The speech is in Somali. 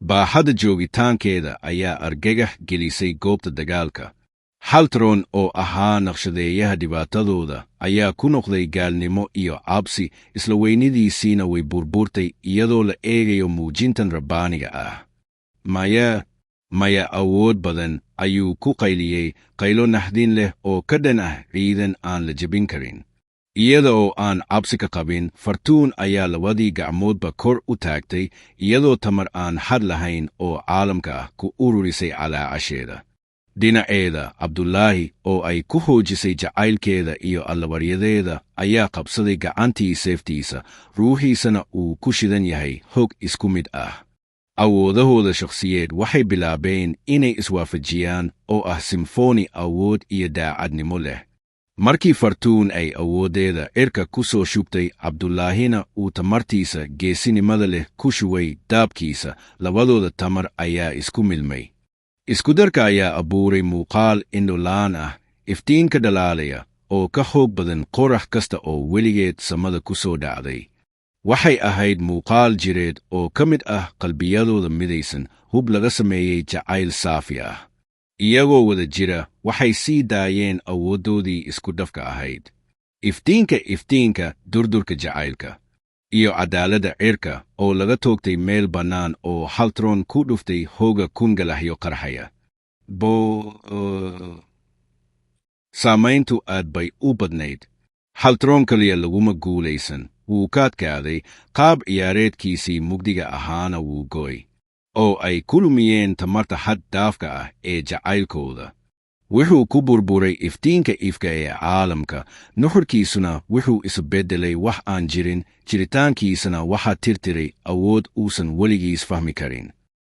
Baaxadda joogitaankeeda ayaa argagax gelisay goobta dagaalka. Xaltron oo ahaa naqshadeeyaha dhibaatadooda ayaa ku noqday gaalnimo iyo cabsi, isla weynidiisiina way burburtay iyadoo la eegayo muujintan rabbaaniga ah. "Maya, maya, awood badan," ayuu ku qayliyey, qaylo naxdin leh oo ka dhan ah ciidan aan la jebin karin. Iyada oo aan cabsi ka qabin, Fartuun ayaa labadii gacmoodba kor u taagtay, iyadoo tamar aan xad lahayn oo caalamka ah ku ururisay calaacasheeda. Dhinaceeda, Cabdulaahi oo ay ku hoojisay jacaylkeeda iyo allabaryadeeda ayaa qabsaday gacantii seeftiisa, ruuxiisana uu ku shidan yahay hog isku mid ah. Awoodahooda shakhsiyeed waxay bilaabeen inay iswaafajiyaan oo ah simfoni awood iyo daacadnimo leh. Markii Fartuun ay awooddeeda cirka ku soo shubtay, Cabdulaahina uu tamartiisa geesinimada leh ku shubay daabkiisa, labadooda tamar ayaa isku milmay. Iskudarka ayaa abuuray muuqaal indholaan ah, iftiinka dhalaalaya oo ka xoog badan qorax kasta oo weligeed samada ku soo dhacday. Waxay ahayd muuqaal jireed oo ka mid ah qalbiyadooda midaysan, hub laga sameeyey jacayl saafi ah. Iyagoo wada jira waxay sii daayeen awooddoodii isku dhafka ahayd. Iftiinka iftiinka durdurka jacaylka iyo cadaaladda cirka oo laga toogtay meel bannaan oo Haltron ku dhuftay hooga 1000 galaxyo qarxaya. Bo saamayntu aad bay u badnayd. Haltron kaliya laguma guulaysan, wuu ka adkaaday, qaab ciyaareedkiisii mugdiga ahaana wuu goy, oo ay ku lumiyeen tamarta xad dhaafka ah ee jacaylkooda. Wuxuu ku burburay iftiinka ifka ee caalamka, nuxurkiisuna wuxuu isu beddelay wax aan jirin, jiritaankiisana waxaa tirtiray awood uusan weligiis fahmi karin.